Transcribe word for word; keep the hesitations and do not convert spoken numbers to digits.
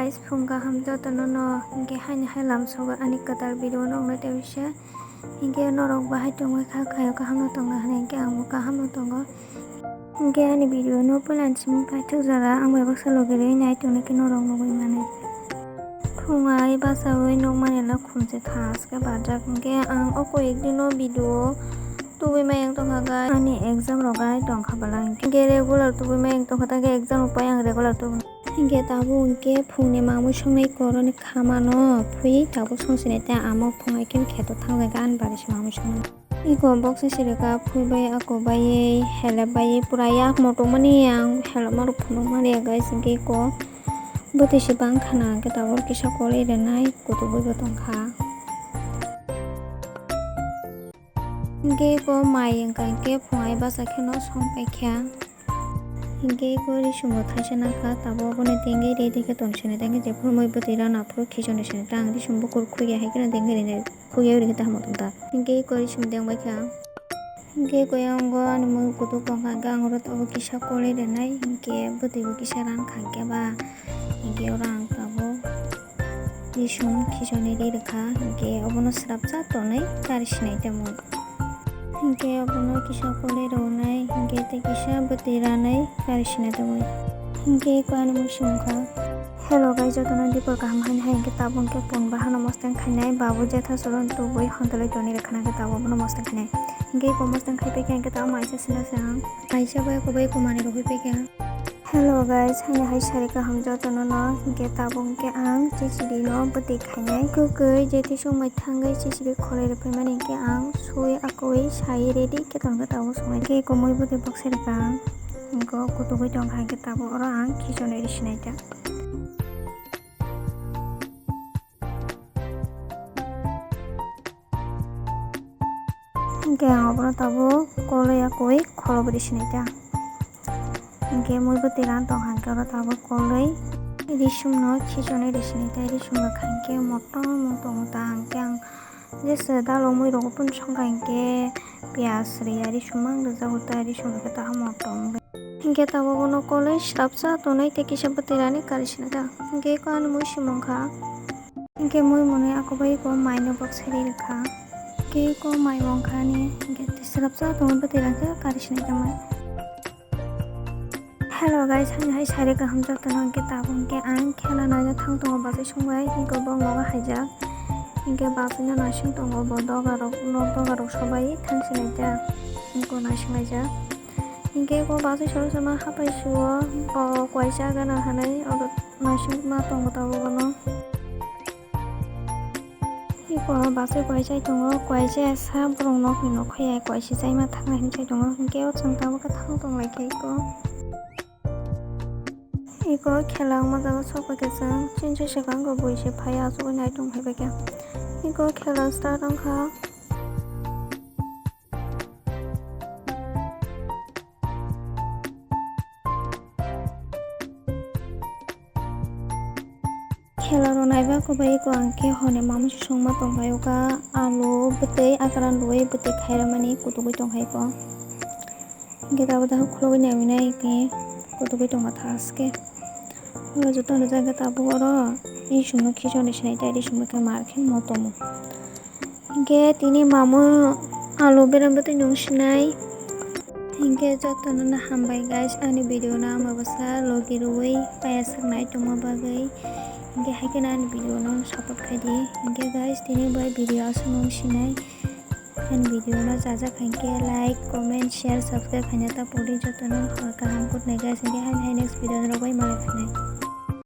Guys, phung kaham jotono no, hinkhe haini hai lamsogo ani kwtal video no wngnai tei bisa. Hinkhe norok bahai tongwi kha, khayo kaham no tongna hwnwi hinkhe ang bo kaham no tongo. Hinkhe ani video no puila ni simi paithak jora ang bai baksa logi rwi nai tongna khe norok nugwi mano. Phung ai bachaui nukmani no khumse thaske barjak hinkhe ang o koyek dino video tubui mayang tongkha guys. Ani exam rok gai tongkha bwla hinkhe regular tubui mayang tongkha, tei exam rok pai ang regular tubui. Hinkhe tabuk hinkhe phungni mamwi songnai koroni khamano phui tabuk songsinai tei amo phung hai khe kheto thangjak ani bagwi se mamwi songnai. Iko boksa sirika phui bai ako baiwi helep baiwi pura yak moto mani ang helep marok phunuk mani guys, hinkhe iko bwtwi se bang khana hinkhe tabuk kisa kolwi rwnai kutugwi bo tongkha. Hinkhe iko mai wngkha hinkhe phung ai bacha kheno song paikha. Hinkhe iko risum bo thaisa nakha, tabuk abono tengwi ready khe tongsinai, tei hinkhe jephuru mui bwtwi rana phuru khichoni sinai, tei ang risum bukur khugya hai kheno tengwi rinai, khugya uri khe tamo tongta. Hinkhe iko risum dengbaikha. Hinkhe iko yango ani mui kutuk tongkha, hinkhe ang oro tabuk kisa kolwi rwnai, hinkhe bwtwi bo kisa rankha hinkhe ba, hinkhe oro ang tabuk risum khichoni ri rwkha, hinkhe obono swrapsa tonwi kari sinai tamo. Hinkhe obono kisa kolwi rwnai, hinkhe tei kisa bwtwi ranai kari sinai tamo. Hinkhe iko ani mui songkha. Hello guys, jotono dipor kaham haini hai hinkhe tabuk hinkhe phung bahano mosteng khainai, babu jetha soron tubui hontoloi toni rwkhana hinkhe tabuk obono mosteng khainai. Hinkhe iko mosteng khaipai khe hinkhe tabuk maisa sinasa ang. Maisa bai iko bai iko manwi rwui paikha. Hello guys, haini hai sari kaham jotono no, hinkhe tabuk hinkhe ang chichiri no bwtwi khainai. Kwkwi je tisuk mai thangwi chichiri kholoi rwphaimani hinkhe ang sui akoi sai ready khe tongkha tabuk songnai. Hinkhe iko mui bwtwi bokse rwkha ang. Hinkhe kutugwi tongkha hinkhe tabuk oro ang khichoni ri sinai ta. Hinkhe ang obono tabuk koloi akoi kholo bwrwi sinai ta. Hinkhe mui bwtwi ran tong hinkhe oro tabuk koloi risum no khichoni ri sinai ta, risum rwkha hinkhe motom wng tongo ta, hinkhe ang jesa dalok mui rogo phano songkha hinkhe piyaj rwya risum mang rwjago ta, risum rwkhe ta motom wngkha. Hinkhe tabuk bono koloi swrapsa tonwi tei kisa bwtwi rani kari sinai ta. Hinkhe eko ani mui sumung kha. Hinkhe mui mwnwi ako bai eko mai no bok sari rwkha. Hinkhe eko mai bo wngkha ani, hinkhe swrapsa tongo bwtwi rani khe kari sinai ta mai. Hello guys, haini hai sari kaham jotono hinkhe tabuk hinkhe ang khela naina thang tongo bachai songbai, hinkhe bo nogo haijak. Hinkhe bachai no naising tongo bo doga rok, nok doga rok sobai thang sinai ta. Hinkhe naising laijak. Hinkhe eko bachai soro sama hapai suo, o kwaisa gana hanai, oro naising ma tongo tabuk bono. Eko bachai kwaisa tongo, kwaisa sa borok nokni nokha ya, kwaisa chaima thangna hinwi sai tongo, hinkhe o chwng tabuk khe thang tong lai khe eko. Eko khela wngma jaga sok bai khe chwng chini swkang bo bui se phai asugwi nai tong phai bai khe. Eko khela start wngkha. Khela rw naiba kwbai eko ang khe hwnwi mamung se songma tong kha, alu bwtwi akran rwui bwtwi khairokmani kutugwi tong kha eko. Hinkhe tabuk dahok khulogwi naiwi nai khe kutugwi tong kha thaske. Oro joto no jagwi tabuk oro risum no khichoni sinai tei risum no khe mar khe motom. Hinkhe tini mamung alu bereng bwtwi nung sinai. Hinkhe jotono no hambai guys, ani video no ama bwsa logi rwui payasaknai tongma bagwi. Hinkhe hai kheno ani video no support khai di. Hinkhe guys, tini bai video aswk nung sinai. Ani video no chajak hinkhe like, comment, share, subscribe khaina ta pudi jotono kaham kutnai guys. Hinkhe hai hai next video no rwbai malai phinai.